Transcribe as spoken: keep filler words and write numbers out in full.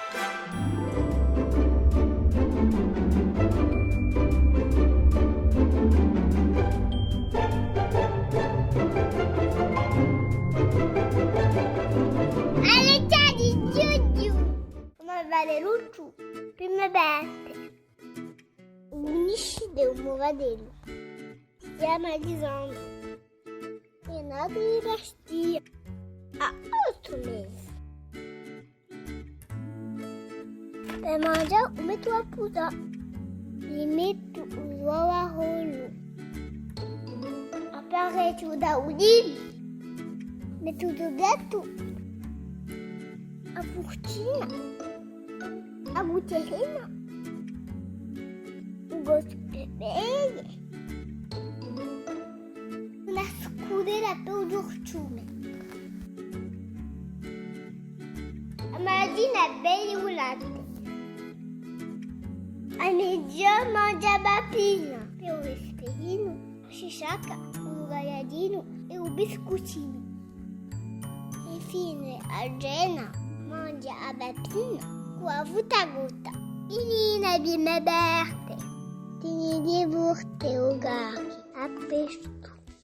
Allez, ciao, di Giugiu! Cum'è và Luciu? Prima parte. Conoscite u mo fratellu? Si chjama Lisandru. Hè natu in Bastia à ottu mesi. Per manghjà u mettu à pusà, li mettu u so varolu, apparechju da u livru, mettu u ghjettu, a furcina, a cucchjarina, u cosu per beie, una scudera per u ghjurciume. A matina beie u latte. À meziodì manghja a pappina, per u vesperinu, a sciacca, u gagliardinu è u biscuttinu. Infine, à cena, manghja a pappina cù a fruta cotta. Finì e prime parte. Finì di forte u cacchju, à prestu.